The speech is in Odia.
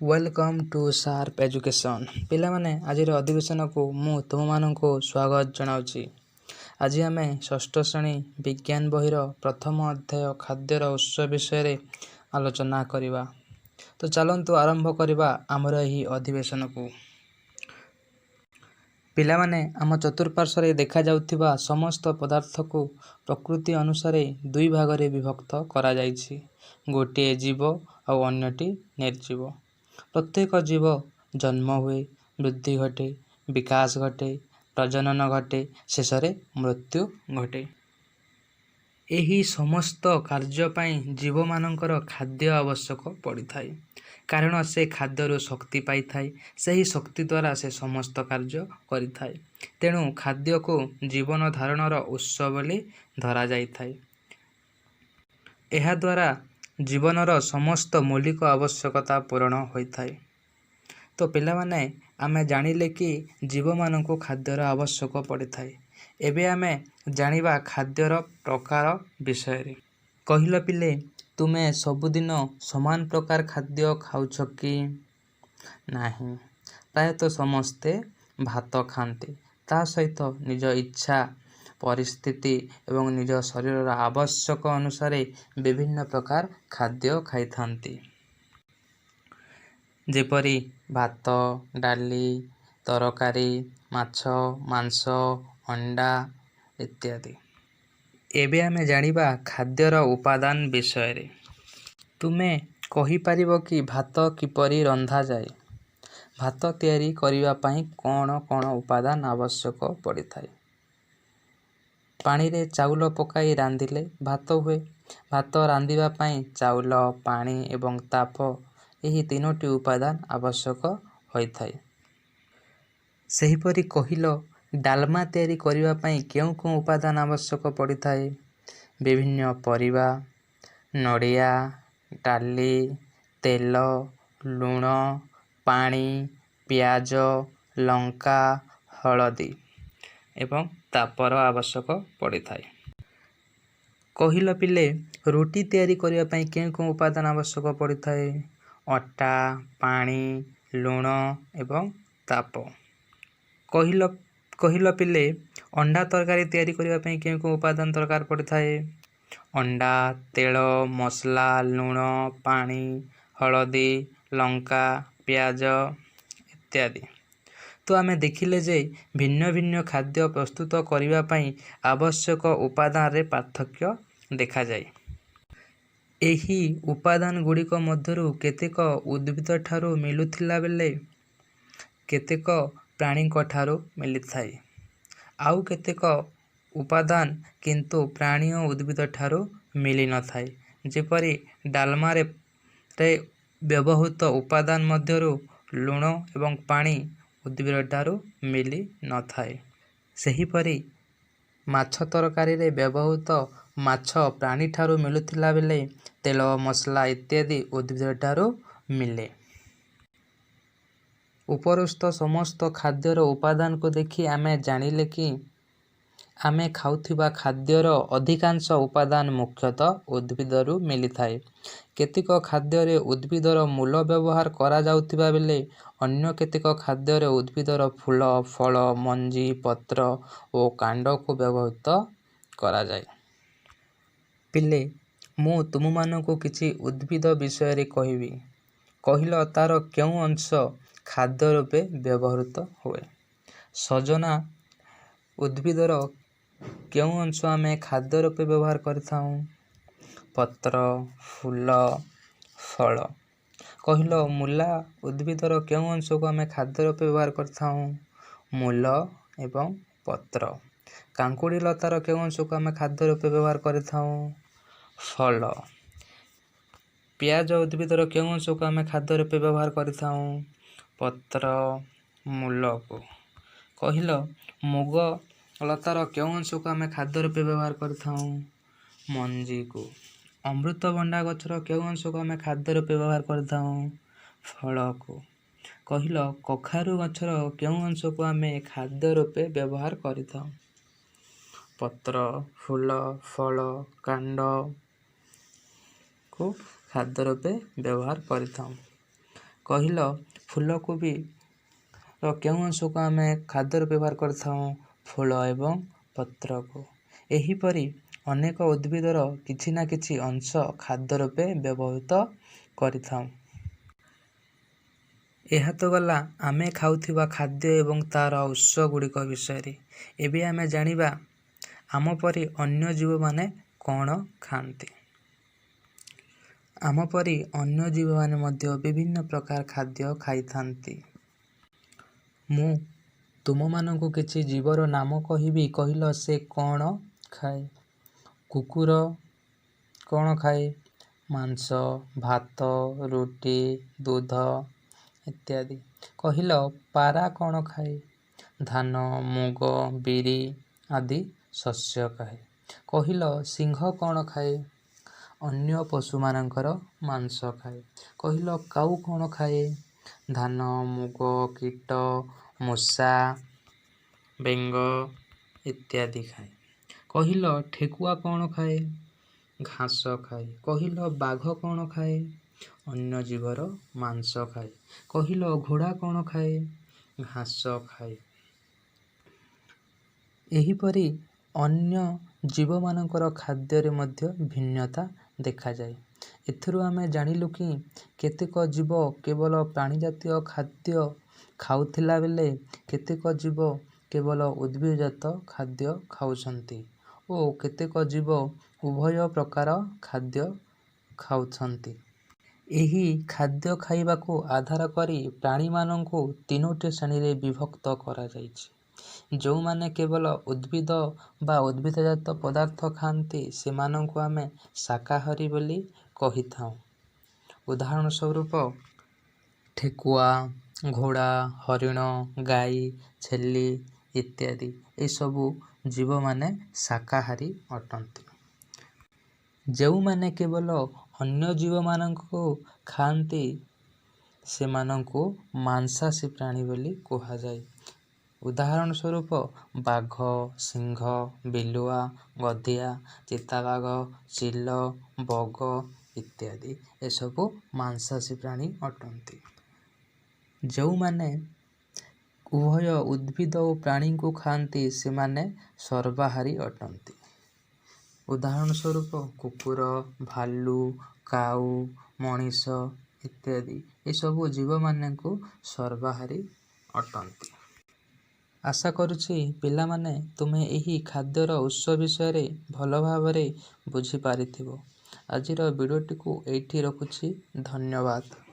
Welcome to Sharp Education. ପିଲାମାନେ, ଆଜିର ଅଧିବେଶନକୁ ମୁଁ ତୁମମାନଙ୍କୁ ସ୍ୱାଗତ ଜଣାଉଛି। ଆଜି ଆମେ ଷଷ୍ଠ ଶ୍ରେଣୀ ବିଜ୍ଞାନ ବହିର ପ୍ରଥମ ଅଧ୍ୟାୟ ଖାଦ୍ୟର ଉତ୍ସ ବିଷୟରେ ଆଲୋଚନା କରିବା। ତ ଚାଲନ୍ତୁ ଆରମ୍ଭ କରିବା ଆମର ଏହି ଅଧିବେଶନକୁ। ପିଲାମାନେ, ଆମ ଚତୁଃପାର୍ଶ୍ୱରେ ଦେଖାଯାଉଥିବା ସମସ୍ତ ପଦାର୍ଥକୁ ପ୍ରକୃତି ଅନୁସାରେ ଦୁଇ ଭାଗରେ ବିଭକ୍ତ କରାଯାଇଛି, ଗୋଟିଏ ଜୀବ ଆଉ ଅନ୍ୟଟି ନିର୍ଜୀବ। ପ୍ରତ୍ୟେକ ଜୀବ ଜନ୍ମ ହୁଏ, ବୃଦ୍ଧି ଘଟେ, ବିକାଶ ଘଟେ, ପ୍ରଜନନ ଘଟେ, ଶେଷରେ ମୃତ୍ୟୁ ଘଟେ। ଏହି ସମସ୍ତ କାର୍ଯ୍ୟ ପାଇଁ ଜୀବମାନଙ୍କର ଖାଦ୍ୟ ଆବଶ୍ୟକ ପଡ଼ିଥାଏ, କାରଣ ସେ ଖାଦ୍ୟରୁ ଶକ୍ତି ପାଇଥାଏ। ସେହି ଶକ୍ତି ଦ୍ୱାରା ସେ ସମସ୍ତ କାର୍ଯ୍ୟ କରିଥାଏ। ତେଣୁ ଖାଦ୍ୟକୁ ଜୀବନ ଧାରଣର ଉତ୍ସ ବୋଲି ଧରାଯାଇଥାଏ। ଏହାଦ୍ୱାରା ଜୀବନର ସମସ୍ତ ମୌଳିକ ଆବଶ୍ୟକତା ପୂରଣ ହୋଇଥାଏ। ତ ପିଲାମାନେ, ଆମେ ଜାଣିଲେ କି ଜୀବମାନଙ୍କୁ ଖାଦ୍ୟର ଆବଶ୍ୟକ ପଡ଼ିଥାଏ। ଏବେ ଆମେ ଜାଣିବା ଖାଦ୍ୟର ପ୍ରକାର ବିଷୟରେ। କହିଲ ପିଲେ, ତୁମେ ସବୁଦିନ ସମାନ ପ୍ରକାର ଖାଦ୍ୟ ଖାଉଛ କି? ନାହିଁ। ପ୍ରାୟତଃ ସମସ୍ତେ ଭାତ ଖାଆନ୍ତି। ତା ସହିତ ନିଜ ଇଚ୍ଛା, ପରିସ୍ଥିତି ଏବଂ ନିଜ ଶରୀରର ଆବଶ୍ୟକ ଅନୁସାରେ ବିଭିନ୍ନ ପ୍ରକାର ଖାଦ୍ୟ ଖାଇଥାନ୍ତି, ଯେପରି ଭାତ, ଡାଲି, ତରକାରୀ, ମାଛ, ମାଂସ, ଅଣ୍ଡା ଇତ୍ୟାଦି। ଏବେ ଆମେ ଜାଣିବା ଖାଦ୍ୟର ଉପାଦାନ ବିଷୟରେ। ତୁମେ କହିପାରିବ କି ଭାତ କିପରି ରନ୍ଧାଯାଏ? ଭାତ ତିଆରି କରିବା ପାଇଁ କ'ଣ କ'ଣ ଉପାଦାନ ଆବଶ୍ୟକ ପଡ଼ିଥାଏ? ପାଣିରେ ଚାଉଳ ପକାଇ ରାନ୍ଧିଲେ ଭାତ ହୁଏ। ଭାତ ରାନ୍ଧିବା ପାଇଁ ଚାଉଳ, ପାଣି ଏବଂ ତାପ ଏହି ତିନୋଟି ଉପାଦାନ ଆବଶ୍ୟକ ହୋଇଥାଏ। ସେହିପରି କହିଲ, ଡାଲମା ତିଆରି କରିବା ପାଇଁ କେଉଁ କେଉଁ ଉପାଦାନ ଆବଶ୍ୟକ ପଡ଼ିଥାଏ? ବିଭିନ୍ନ ପରିବା, ନଡ଼ିଆ, ଡାଲି, ତେଲ, ଲୁଣ, ପାଣି, ପିଆଜ, ଲଙ୍କା, ହଳଦୀ ଏବଂ ତାପର ଆବଶ୍ୟକ ପଡ଼ିଥାଏ। କହିଲ ପିଲେ, ରୁଟି ତିଆରି କରିବା ପାଇଁ କେଉଁ କେଉଁ ଉପାଦାନ ଆବଶ୍ୟକ ପଡ଼ିଥାଏ? ଅଟା, ପାଣି, ଲୁଣ ଏବଂ ତାପ। କହିଲ ପିଲେ, ଅଣ୍ଡା ତରକାରୀ ତିଆରି କରିବା ପାଇଁ କେଉଁ କେଉଁ ଉପାଦାନ ଦରକାର ପଡ଼ିଥାଏ? ଅଣ୍ଡା, ତେଲ, ମସଲା, ଲୁଣ, ପାଣି, ହଳଦୀ, ଲଙ୍କା, ପିଆଜ ଇତ୍ୟାଦି। ତ ଆମେ ଦେଖିଲେ ଯେ ଭିନ୍ନ ଭିନ୍ନ ଖାଦ୍ୟ ପ୍ରସ୍ତୁତ କରିବା ପାଇଁ ଆବଶ୍ୟକ ଉପାଦାନରେ ପାର୍ଥକ୍ୟ ଦେଖାଯାଏ। ଏହି ଉପାଦାନ ଗୁଡ଼ିକ ମଧ୍ୟରୁ କେତେକ ଉଦ୍ଭିଦଠାରୁ ମିଳୁଥିଲା ବେଳେ କେତେକ ପ୍ରାଣୀଙ୍କଠାରୁ ମିଳିଥାଏ। ଆଉ କେତେକ ଉପାଦାନ କିନ୍ତୁ ପ୍ରାଣୀ ଓ ଉଦ୍ଭିଦଠାରୁ ମିଳିନଥାଏ, ଯେପରି ଡାଲମାରେ ବ୍ୟବହୃତ ଉପାଦାନ ମଧ୍ୟରୁ ଲୁଣ ଏବଂ ପାଣି ଉଦ୍ଭିଦଠାରୁ ମିଳିନଥାଏ। ସେହିପରି ମାଛ ତରକାରୀରେ ବ୍ୟବହୃତ ମାଛ ପ୍ରାଣୀଠାରୁ ମିଳୁଥିଲା ବେଳେ ତେଲ, ମସଲା ଇତ୍ୟାଦି ଉଦ୍ଭିଦଠାରୁ ମିଳେ। ଉପରୋକ୍ତ ସମସ୍ତ ଖାଦ୍ୟର ଉପାଦାନକୁ ଦେଖି ଆମେ ଜାଣିଲେ କି ଆମେ ଖାଉଥିବା ଖାଦ୍ୟର ଅଧିକାଂଶ ଉପାଦାନ ମୁଖ୍ୟତଃ ଉଦ୍ଭିଦରୁ ମିଳିଥାଏ। କେତେକ ଖାଦ୍ୟରେ ଉଦ୍ଭିଦର ମୂଳ ବ୍ୟବହାର କରାଯାଉଥିବା ବେଳେ ଅନ୍ୟ କେତେକ ଖାଦ୍ୟରେ ଉଦ୍ଭିଦର ଫୁଲ, ଫଳ, ମଞ୍ଜି, ପତ୍ର ଓ କାଣ୍ଡକୁ ବ୍ୟବହୃତ କରାଯାଏ। ପିଲେ, ମୁଁ ତୁମମାନଙ୍କୁ କିଛି ଉଦ୍ଭିଦ ବିଷୟରେ କହିବି। କହିଲ, ତାର କେଉଁ ଅଂଶ ଖାଦ୍ୟ ରୂପେ ବ୍ୟବହୃତ ହୁଏ? ସଜନା ଉଦ୍ଭିଦର କେଉଁ ଅଂଶ ଆମେ ଖାଦ୍ୟ ରୂପେ ବ୍ୟବହାର କରିଥାଉ? ପତ୍ର, ଫୁଲ, ଫଳ। କହିଲ, ମୂଳା ଉଦ୍ଭିଦର କେଉଁ ଅଂଶକୁ ଆମେ ଖାଦ୍ୟ ରୂପେ ବ୍ୟବହାର କରିଥାଉ? ମୂଳ ଏବଂ ପତ୍ର। କାଙ୍କୁଡ଼ି ଲତାର କେଉଁ ଅଂଶକୁ ଆମେ ଖାଦ୍ୟ ରୂପେ ବ୍ୟବହାର କରିଥାଉ? ଫଳ। ପିଆଜ ଉଦ୍ଭିଦର କେଉଁ ଅଂଶକୁ ଆମେ ଖାଦ୍ୟ ରୂପେ ବ୍ୟବହାର କରିଥାଉ? ପତ୍ର, ମୂଳକୁ। କହିଲ, ମୁଗ ଲତାର କେଉଁ ଅଂଶକୁ ଆମେ ଖାଦ୍ୟ ରୂପେ ବ୍ୟବହାର କରିଥାଉ? ମଞ୍ଜିକୁ। ଅମୃତଭଣ୍ଡା ଗଛର କେଉଁ ଅଂଶକୁ ଆମେ ଖାଦ୍ୟ ରୂପେ ବ୍ୟବହାର କରିଥାଉ? ଫଳକୁ। କହିଲ, କଖାରୁ ଗଛର କେଉଁ ଅଂଶକୁ ଆମେ ଖାଦ୍ୟ ରୂପେ ବ୍ୟବହାର କରିଥାଉ? ପତ୍ର, ଫୁଲ, ଫଳ, କାଣ୍ଡକୁ ଖାଦ୍ୟ ରୂପେ ବ୍ୟବହାର କରିଥାଉ। କହିଲ, ଫୁଲକୋବିର କେଉଁ ଅଂଶକୁ ଆମେ ଖାଦ୍ୟ ବ୍ୟବହାର କରିଥାଉ? ଫୁଲ ଏବଂ ପତ୍ରକୁ। ଏହିପରି ଅନେକ ଉଦ୍ଭିଦର କିଛି ନା କିଛି ଅଂଶ ଖାଦ୍ୟ ରୂପେ ବ୍ୟବହୃତ କରିଥାଉ। ଏହା ତ ଗଲା ଆମେ ଖାଉଥିବା ଖାଦ୍ୟ ଏବଂ ତା'ର ଉତ୍ସ ଗୁଡ଼ିକ ବିଷୟରେ। ଏବେ ଆମେ ଜାଣିବା ଆମ ପରି ଅନ୍ୟ ଜୀବମାନେ କ'ଣ ଖାଆନ୍ତି। ଆମ ପରି ଅନ୍ୟ ଜୀବମାନେ ମଧ୍ୟ ବିଭିନ୍ନ ପ୍ରକାର ଖାଦ୍ୟ ଖାଇଥାନ୍ତି। ମୁଁ ତୁମମାନଙ୍କୁ କିଛି ଜୀବର ନାମ କହିବି, କହିଲ ସେ କ'ଣ ଖାଏ? କୁକୁର କ'ଣ ଖାଏ? ମାଂସ, ଭାତ, ରୁଟି, ଦୁଧ ଇତ୍ୟାଦି। କହିଲ, ପାରା କ'ଣ ଖାଏ? ଧାନ, ମୁଗ, ବିରି ଆଦି ଶସ୍ୟ ଖାଏ। କହିଲ, ସିଂହ କ'ଣ ଖାଏ? ଅନ୍ୟ ପଶୁମାନଙ୍କର ମାଂସ ଖାଏ। କହିଲ, କାଉ କ'ଣ ଖାଏ? ଧାନ, ମୁଗ, କୀଟ, ମୂଷା, ବେଙ୍ଗ ଇତ୍ୟାଦି ଖାଏ। କହିଲ, ଠେକୁଆ କ'ଣ ଖାଏ? ଘାସ ଖାଏ। କହିଲ, ବାଘ କ'ଣ ଖାଏ? ଅନ୍ୟ ଜୀବର ମାଂସ ଖାଏ। କହିଲ, ଘୋଡ଼ା କ'ଣ ଖାଏ? ଘାସ ଖାଏ। ଏହିପରି ଅନ୍ୟ ଜୀବମାନଙ୍କର ଖାଦ୍ୟରେ ମଧ୍ୟ ଭିନ୍ନତା ଦେଖାଯାଏ। ଏଥିରୁ ଆମେ ଜାଣିଲୁ କି କେତେକ ଜୀବ କେବଳ ପ୍ରାଣୀଜାତୀୟ ଖାଦ୍ୟ ଖାଉଥିଲା ବେଳେ କେତେକ ଜୀବ କେବଳ ଉଦ୍ଭିଦଜାତ ଖାଦ୍ୟ ଖାଉଛନ୍ତି ଓ କେତେକ ଜୀବ ଉଭୟ ପ୍ରକାର ଖାଦ୍ୟ ଖାଉଛନ୍ତି। ଏହି ଖାଦ୍ୟ ଖାଇବାକୁ ଆଧାର କରି ପ୍ରାଣୀମାନଙ୍କୁ ତିନୋଟି ଶ୍ରେଣୀରେ ବିଭକ୍ତ କରାଯାଇଛି। ଯେଉଁମାନେ କେବଳ ଉଦ୍ଭିଦ ବା ଉଦ୍ଭିଦଜାତ ପଦାର୍ଥ ଖାଆନ୍ତି, ସେମାନଙ୍କୁ ଆମେ ଶାକାହାରୀ ବୋଲି କହିଥାଉ। ଉଦାହରଣ ସ୍ୱରୂପ ଠେକୁଆ, ଘୋଡ଼ା, ହରିଣ, ଗାଈ, ଛେଳି ଇତ୍ୟାଦି। ଏସବୁ ଜୀବମାନେ ଶାକାହାରୀ ଅଟନ୍ତି। ଯେଉଁମାନେ କେବଳ ଅନ୍ୟ ଜୀବମାନଙ୍କୁ ଖାଆନ୍ତି, ସେମାନଙ୍କୁ ମାଂସାଶୀ ପ୍ରାଣୀ ବୋଲି କୁହାଯାଏ। ଉଦାହରଣ ସ୍ୱରୂପ ବାଘ, ସିଂହ, ବିଲୁଆ, ଗଧିଆ, ଚିତାବାଘ, ଚିଲ, ବଗ ଇତ୍ୟାଦି। ଏସବୁ ମାଂସାଶୀ ପ୍ରାଣୀ ଅଟନ୍ତି। ଯେଉଁମାନେ ଉଭୟ ଉଦ୍ଭିଦ ଓ ପ୍ରାଣୀଙ୍କୁ ଖାଆନ୍ତି, ସେମାନେ ସର୍ବାହାରୀ ଅଟନ୍ତି। ଉଦାହରଣ ସ୍ୱରୂପ କୁକୁର, ଭାଲୁ, କାଉ, ମଣିଷ ଇତ୍ୟାଦି। ଏସବୁ ଜୀବମାନଙ୍କୁ ସର୍ବାହାରୀ ଅଟନ୍ତି। ଆଶା କରୁଛି ପିଲାମାନେ, ତୁମେ ଏହି ଖାଦ୍ୟର ଉତ୍ସ ବିଷୟରେ ଭଲ ଭାବରେ ବୁଝିପାରିଥିବ। ଆଜିର ଭିଡ଼ିଓଟିକୁ ଏଇଠି ରଖୁଛି। ଧନ୍ୟବାଦ।